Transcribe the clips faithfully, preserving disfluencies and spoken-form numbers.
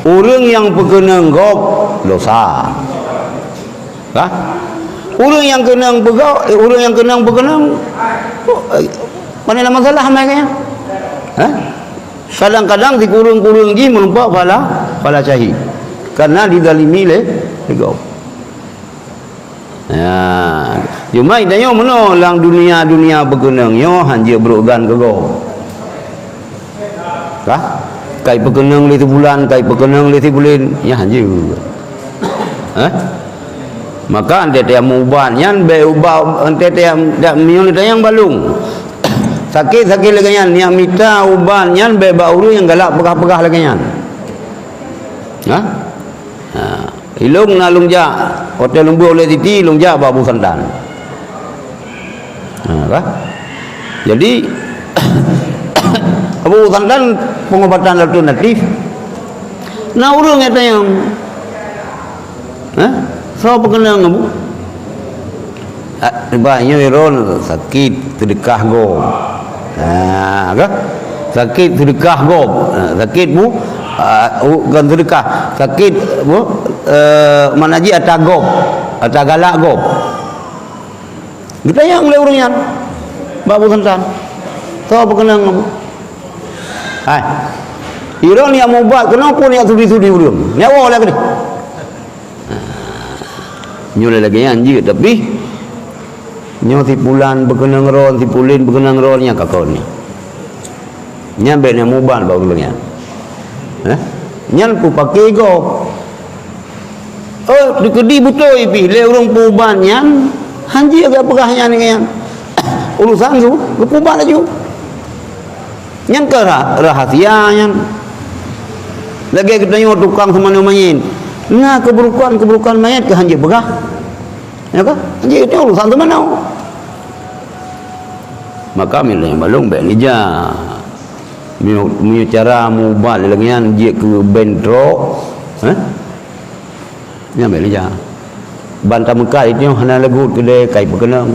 Ureuëng nyang peukeunong gob dosa. Hah? Ureuëng nyang keunong peugob, eh, ureuëng nyang keunong peukeunong, eh, mana ada masalah mai kaya? Hah? Kadang-kadang sikureueng-kureueng jih meureumpok phala, phala syahid. Karena dizalimi lé, lé gob. Ya, cuma tanyoe meunoe lam dunia-dunia peukeunong nyoe hanjeuet brok gan keu gob. Kah? Kai peukeunong lé sibulan, kai peukeunong lé sibuleuen, nyan hanjeuet. Hah? Maka teutab meuubat nyan bèk ubat teutab meunyoe tanyong balong. Sakét-sakét lagèe nyan, nyak mita ubat nyan bèk bak ureuëng nyang galak peugah-peugah lagèe nyan. Hah? Ha. Ilong na lôn jak, watèe lôn beuet ulèe Siti, lôn jak bak Abu Santan. Ha, bah? Jadi, Abu Santan pengobatan alternatif. Na ureuëng nyang tanyong, "Hah? Soe peukeunong, Abu?" Ah, bah nyoe droen sakét seudeukah gob. Ha, ka? Sakét seudeukah gob. Ha, sakét bu, ah, u-, kon seudeukah. Sakét bu, eh, mana jih ata gob, ata galak gob. Geutanyong lé ureuëng nyan bak Abu Santan. Soe peukeunong, Abu? Hai. Droen nyang meuubat keunoe pun nyang sudi-sudi ureuëng. Nyak woe lagèe nyoe. Nyoe lagèe nyan jeuet, tapi nyoe sipulan peukeunong droen, sipuleuen peukeunong droen, nyan ka kon nyan. Nyan bèk na meuubat bak ureuëng nyan. Hah? Nyan peupaké gob. Oh, dikeudi beutôi pih lé ureuëng peuubat nyan, hanjeuet geupeugah nyan ngon nyan. Urusan su, geupeuubat laju. Nyan keuh rah-, rahasia nyan. Lagèe geutanyoe tukang seumanoe manyét. Na keuburukan-keuburukan manyét keuh hanjeuet peugah. Ya kan? Hanjeuet nyoe urusan seumanoe. Maka meunyoe balong bèk neujak. Meunyoe, meunyoe cara meuubat lagèe nyan jeuet keu bentrok, eh? Nyan bèk neujak. Ban tameukat nyoe hana leugot keudè kai peukeunong.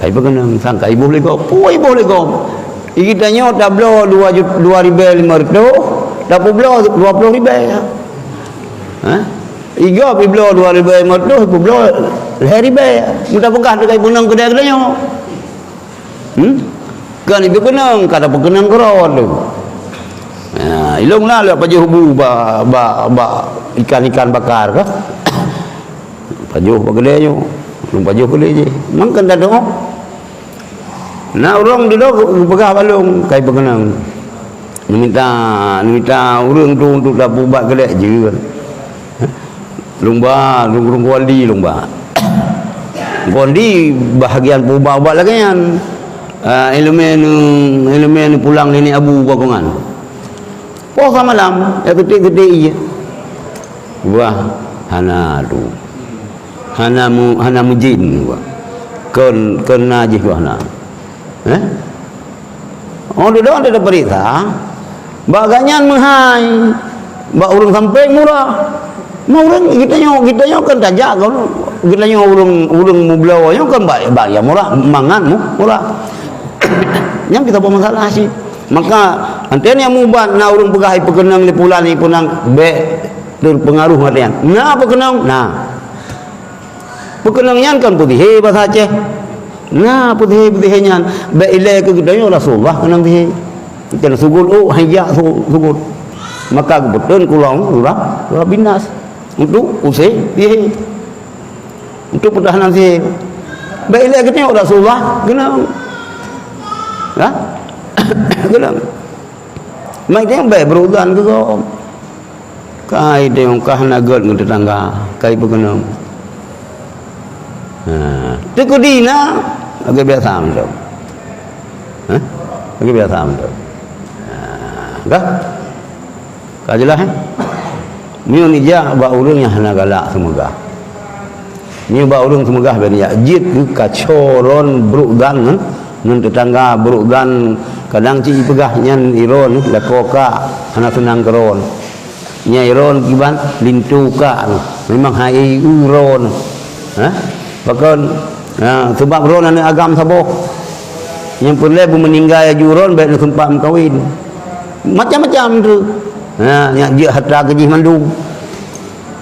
Kai peukeunong, sang kai boh lé gob. Pue boh lé gob. Geutanyoe tabloe dua jut-, dua ribèe limong reutôh, tapeubloe dua ploh ribèe. Ha? Igob ibloe dua ribèe limong reutôh, ipeubloe lhèe ribèe. Meuta peugah teukai peukeunong keudè geutanyoe. Hmm? Kan itu keunong, ka tapeukeunong keudroe tu. Ha, ilong na lé pajoh bu bak, bak, bak ikan-ikan bakar ka. Pajoh bak keudè nyoe, lôn pajoh keudè jih. Mang kan tadoe. Na ureuëng dudoe geupeugah bak lôn, kai peukeunong. Neumita, neumita ureuëng tu untuk tapeuubat keudè jeuet. Lôn ba, lôn, lôn kondi lôn ba. Kondi bahagian peuubat-ubat lagèe nyan. Ah, ileumèe neu-, ileumèe neupulang niniak abu bak kongan. Poh ka malam, ya, keudéh-keudéh ié. Wah, hana tu. Hana mu-, hana meujén, wah. Kon, kon na jih, wah, na. Eh? Oh, dudoe, dudoe peuriksa. Bak gobnyan meuhai. Bak ureuëng sampéng murah. Meuh ureuëng geutanyoe, geutanyoe kan tajak, geutanyoe ureuëng, ureuëng meubloe nyoe kan bak, bak nyang murah, mangat mu-, murah. Nyan kita buat masalah cit. Maka, anté nyang mubat na ureuëng peugah ipeukeunong lé pulan, ipeukeunong, bék teupeungaruh ngon nyan. Na peukeunong? Na. Peukeunong nyan kan peutihé basa Aceh. Na peutihé-peutihé nyan. Bék ilée keu geutanyoe Rasulullah keunong tihé. Kan sugul, oh, hai jak su-, sugul. Maka geupeuteun keu lôn surah, surah Bin Nas. Untuk usé tihé. Untuk peutahanan tihé. Bék ilée geutanyoe Rasulullah keunong. Ha? Keunong. Mai teuh bék beureugutan keu gob. Kai teuh ka hana gét ngon teutangga, kai peukeunong. Ha, teukeudi na, lagée biasa mantong. Ha? Lagée biasa mantong. Ha, ka? Ka jeulaih, eh? Meunyoe neujak bak ureuëng nyang hana galak seumeugah. Nyoe bak ureuëng seumeugah bék neujak, jeuet keu kaco droen brok gan ngon, ngon teutangga brok gan, kadang cit jipeugah nyan droen lakoe kak hana seunang keu droen. Nyan droen kiban linto kak nyoe, memang hai droen. Ha? Pakon, ha, seubab droen aneuëk agam saboh. Nyang peureulée beumeuninggai aju droen bék neuseumpat meukawen. Macam-macam tu. Ha, nyak jeuet harta keu jih mandum.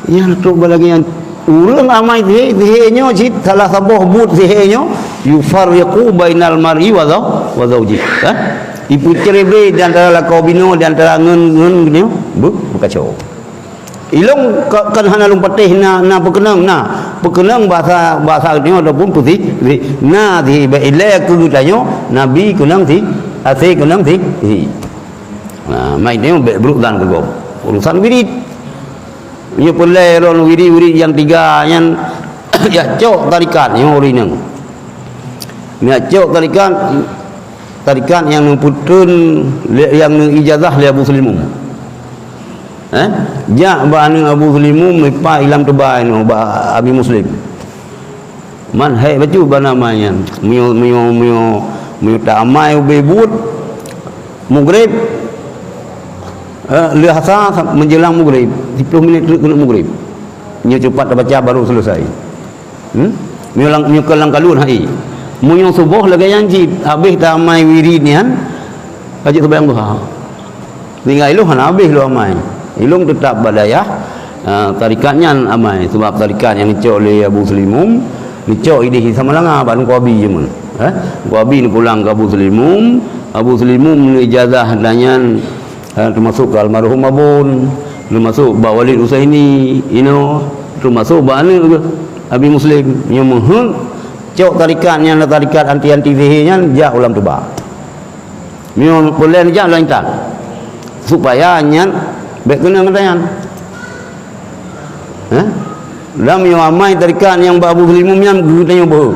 Nyan trok bak lagèe nyan. Ureueng amai sihé, sihé nyoe cit salah saboh buet sihé nyoe, yufarriqu bainal mar'i wa zau-, wa zaujih. Ha? Ipeuceureubai di antara lakoe binoe, di antara ngon, ngon nyoe, beu-, beukacau. Ilong ka, kan hana lôn patéh na, na peukeunong, na. Peukeunong bahasa, bahasa nyoe ataupun peusi, si, na si, bak ilèe keu geutanyoe, Nabi keunong si, asèe keunong si, si. Nah, mai nyoe bèk brok dan keu gob. Urusan wirid. Nyoe peureulèe lôn wirid-wirid nyang tiga nyan, jak cok tarekat nyoe ureueng inong. Jak cok tarekat, tarekat nyang neupeutrön lé, nyang neuijazah lé Abu Sulimum. Eh? Jak bak aneuk Abu Sulimum, ipa ilam teubai nyoe bak Abi Muslim. Man hai bacut bak amai nyan. Meunyoe, meunyoe, meunyoe, meunyoe ta amai ubé buet, Mugrib, eh, lheueh asa sa-, menjelang Mugrib, siplôh minit treuk keuneuk Mugrib. Nyoe cupat tabaca baru selesai. Hmm? Nyoe lam, nyoe keu lam kalon hai. Meunyoe suboh lagèe nyan cit, habéh ta amai wirid nyan, ka jeuet seumayang duha. Tinggai ilong hana habéh lôn amai. Ilong teutap bak dayah, ah, tarekat nyan amai. Sabab tarekat nyang neucok lé Abu Sulimum, neucok idéh di Samalanga bak Teungku Abi jameun. Eh? Teungku Abi neupulang keu Abu Sulimum, Abu Sulimum neuijazah tanyan, eh, teumasok keu almarhum Abon, teumasok bak Walid Husaini, inoe, teumasok bak aneuk geuh, Abi Muslim. Nyoe meuheuet cok tarekat nyan, tarekat anti-anti sihé nyan, jak u Lam Tuba. Meunyoe peureulèe neujak lam intan, supaya nyan bèk keunong gata nyan. Hah? Lam nyoe amai tarekat nyang bak Abu Sulimum nyan geutanyoe beuhe.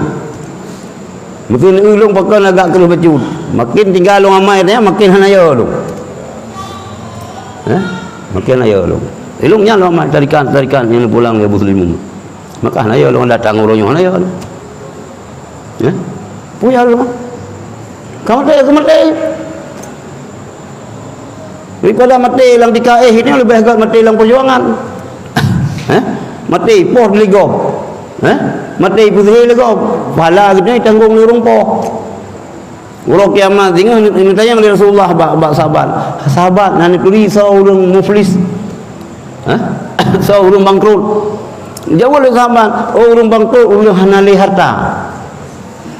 Meukeunong ulôn pakon agak kreueh bacut. Makin tinggai lôn amai nyan, makin hana yo lôn. Hah? Makin hana yo lôn. Ilôn nyan lôn amai tarekat-tarekat nyang pulang lé Abu Sulimum. Maka hana yo lôn datang uroe nyoe, hana yo lôn. Eh? Peue nyang lôn? Ka maté, ka maté. Daripada maté lam tika éh nyoe leubeh gèt maté lam peujuangan. Eh? Maté poh lé gob. Eh? Maté peusihé lé gob. Pahala geutanyoe tanggong lé ureueng poh. Uroe kiamat singoh neutanyong lé Rasulullah bak, bak sahabat. Sahabat, na neuturi soe ureueng muflis? Hah? Soe ureueng bangkrut? Jaweueb lé sahabat, "Oh, ureueng bangkrut, ureueng hana lé harta.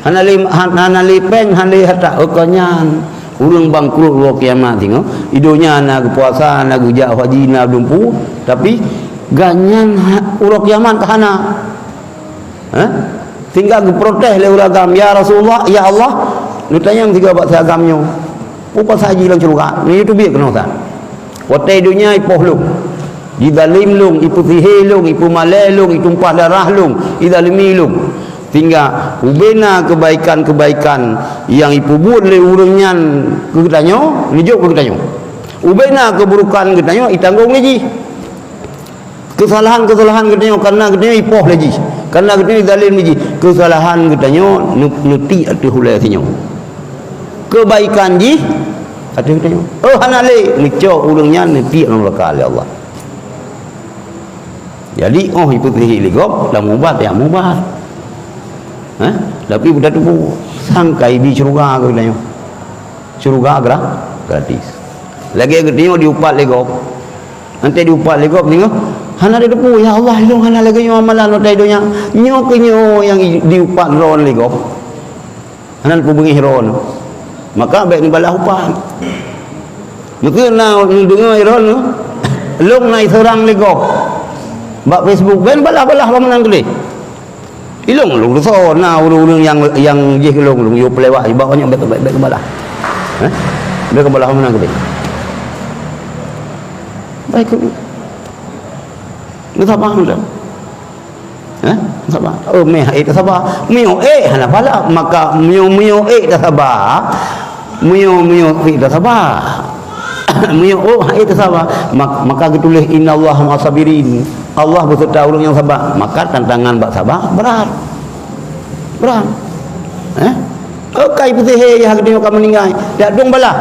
Hana lé, han-, hana lé péng, hana lé harta." Oh, kon nyan. Ureueng bangkrut uroe kiamat singoh. I donya na geupuasa, na geujak haji, na dumpu, tapi gobnyan ha-, uroe kiamat ka hana. Hah? Sehingga geuprotes lé ureueng agam, "Ya Rasulullah, ya Allah, neutanyong sigoe bak si agam nyoe, peue pasai jih lam syeuruga?" Nyoe teubiet keunoe that. Watèe donya ipoh lôn, jizalém lôn, ipeusihé lôn, ipeumalèe lôn, itumpah darah lôn, izalimi lôn. Sehingga ubé na keubaikan-keubaikan nyang ipeubuet lé ureueng nyan keu geutanyoe, neujok keu geutanyoe. Ubé na keuburukan geutanyoe, itanggong lé jih. Keusalahan-keusalahan geutanyoe, kareuna geutanyoe ipoh lé jih, kareuna geutanyoe izalém lé jih, keusalahan geutanyoe neu-, neutiek ateueh ulèe sinyoe. Keubaikan jih ateueh geutanyoe. Oh, hana lé, neucok ureueng nyan neutiek lam neuraka lé Allah. Jadi, oh, ipeusihé lé gob, lam ubat, ya, mubat. Hah? Tapi buta tupu, sangkai di syeuruga keu geutanyoe. Syeuruga gra-, gratis. Lagèe geutanyoe diupat lé gob. Watèe diupat lé gob singoh, hana tateupeue, "Ya Allah, lôn hana lagèe nyoe amalan watèe donya." Nyoe keuh nyoe nyang i-, diupat droeneuh lé gob. Hana neupeubungéh droeneuh. Maka bèk neubalah upat. Meukeue na neudeungoe droeneuh, lôn na iseurang lé gob bak Facebook, bèk neubalah-balah lom meunan keudéh. Ilôn, lôn rasa na ureueng-ureueng nyang, nyang jih keu lôn, lôn yue peulewat, bak nyoe bèk, bèk, bèk keubalah. Eh? Bèk keubalah meunan keudéh. Baik, keu. Neu sabar, neu sabar. Eh? Neu sabar. Oh, meh, eh, tak sabar. Meunyoe, eh, hana pahala. Maka, meunyoe, meunyoe, eh, tak sabar. Meunyoe, meunyoe, eh, tak sabar. Meunyoe, oh, eh, tak sabar. Mak-, maka geutuléh, "Innallaha ma'as sabirin." Allah beserta ureueng nyang sabar, maka tantangan bak sabar brat. Brat. Eh? Oh, kai peusihé ayah geutanyoe ka meuninggai, dak dong balah.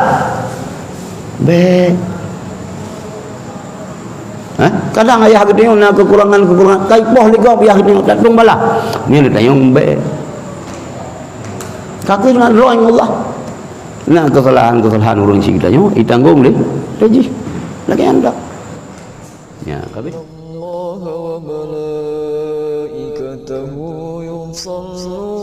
Bèk. Eh? Kadang ayah geutanyoe na kekurangan-kekurangan, kai poh lé gob ayah geutanyoe, dak dong balah. Nyan geutanyoe bèk. Ka keuh na droe ngon Allah. Na keusalahan-keusalahan ureuëng syiek geutanyoe, itanggong lé, lé jih. Lagée nyan dak. Ya, ka habéh. الله وملائكته يصلون